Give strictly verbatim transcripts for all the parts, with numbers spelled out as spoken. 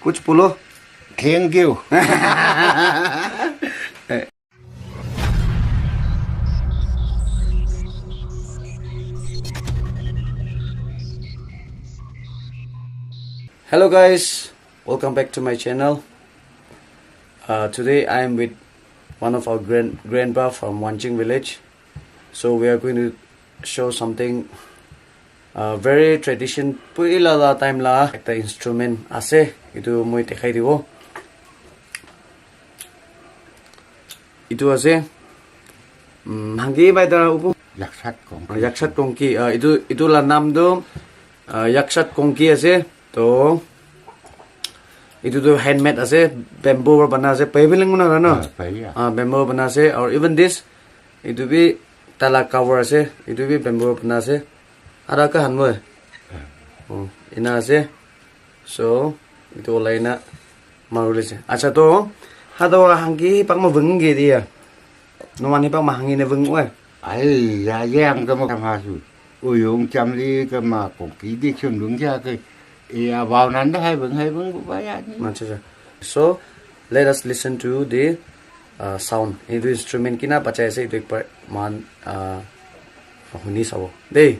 Kuch bolo. Thank you. Hello guys, welcome back to my channel. Uh, today I am with one of our grand grandpa from Wanching village. So we are going to show something, uh, very tradition, puila la time la ekta instrument ase. Itu moi dekhai dibo. Itu ase, um, hangi bai da upu. Yakshat kongki. Uh, yakshat kongki. Uh, itu, itu la nam tu, uh, yakshat kongki ase. To itu tu handmade ase, bamboo para bana ase, pai bilang guna na? Ah, pai ya. Ah, bamboo bana ase, or even this, itu bi tala cover ase, itu bi bamboo bana ase. Ara ka han mo. Oh, ina ase. So, itu olai na maruli ase. Acha to, hado hangi pak ma veng ge dia. No mani pak ma hangi ne veng we. Ai, ya, ya, ang ka ma kama su. Uyung chamli ka ma kongki dik chun lung ja ke. Iya, bau nan da hai beng, hai beng, ba ya ni. Acha, acha. So, let us listen to the, uh, sound. Itu instrument kina bachai ase, itu ekbar man, uh, huni sabo. Dei.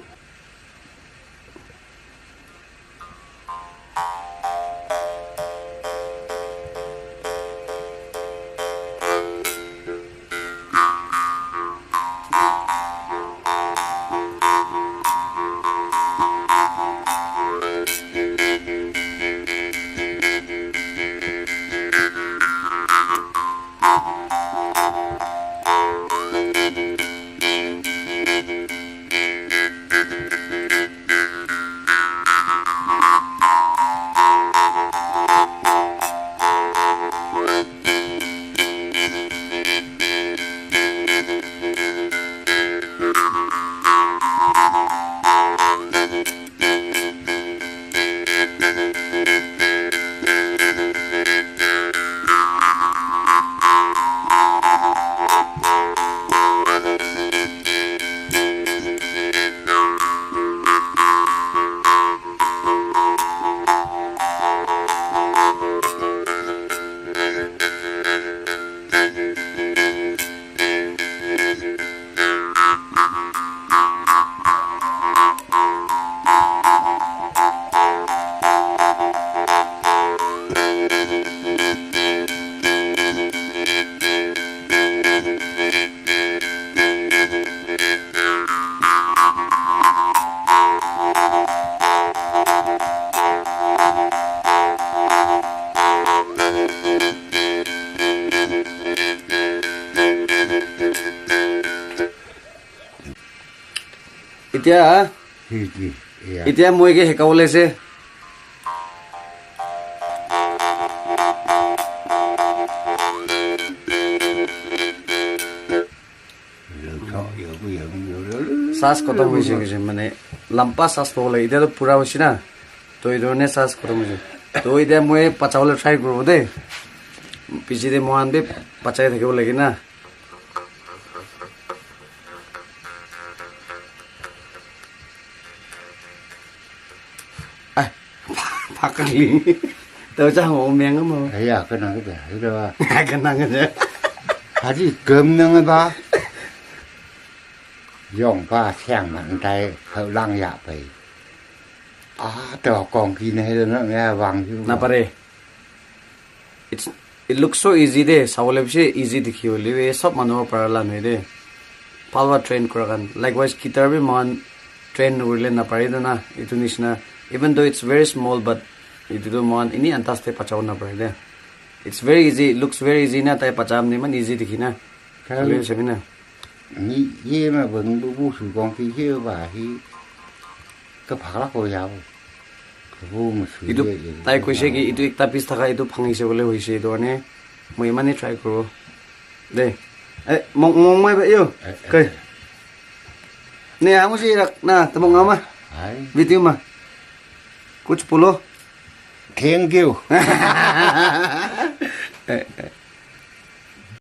Itya, Hi, hi, iya. Itya moi ke hekawole ase. Sas khotom hoise, hoise, mane lamba sas pabo lage. Itya to pura hoise na. To etu karne sas khotom hoise. To itya moi bachabole try koribo de. Piche de moikhan bi bachai thakibo lage na. Ai, pakali. Tau cha ho meng mo. Aya, ka nang ka, ira. Ka nang ka. Haji gam nang ba. Yong pa siang man tai, hau lang ya pai. Ah, to kong ki ne, na, na, wang yu. Na pare. It's, it looks so easy de, sabole bishi easy dikhi hoile bi, sob manu para la nohoi de. Bhal para train kura khan. Likewise, guitar bi moikhan train nokurile napare de na, etu nishina. Even though it's very small, but etu tu moikhan ini antas te bachabo napare de. It's very easy, it looks very easy na, tai bacham ni iman easy dikhi na. Khan sabi na. Ni ye ma bang bu bu su kong ki ye ba hi. Ka phak la ko ya bo. Ka bu ma su. Itu ye, ye, tai ye koise ba. Ki itu ekta piece thaka itu bhangise bole hoise itu karne moi imane try kuro. De. Eh, mong, mong mai ba yo. Eh, eh, kai. Eh. Ne, amu si rak na, tamo ngama. Hai. Video ma. Kuch bolo. Thank you. Eh, eh.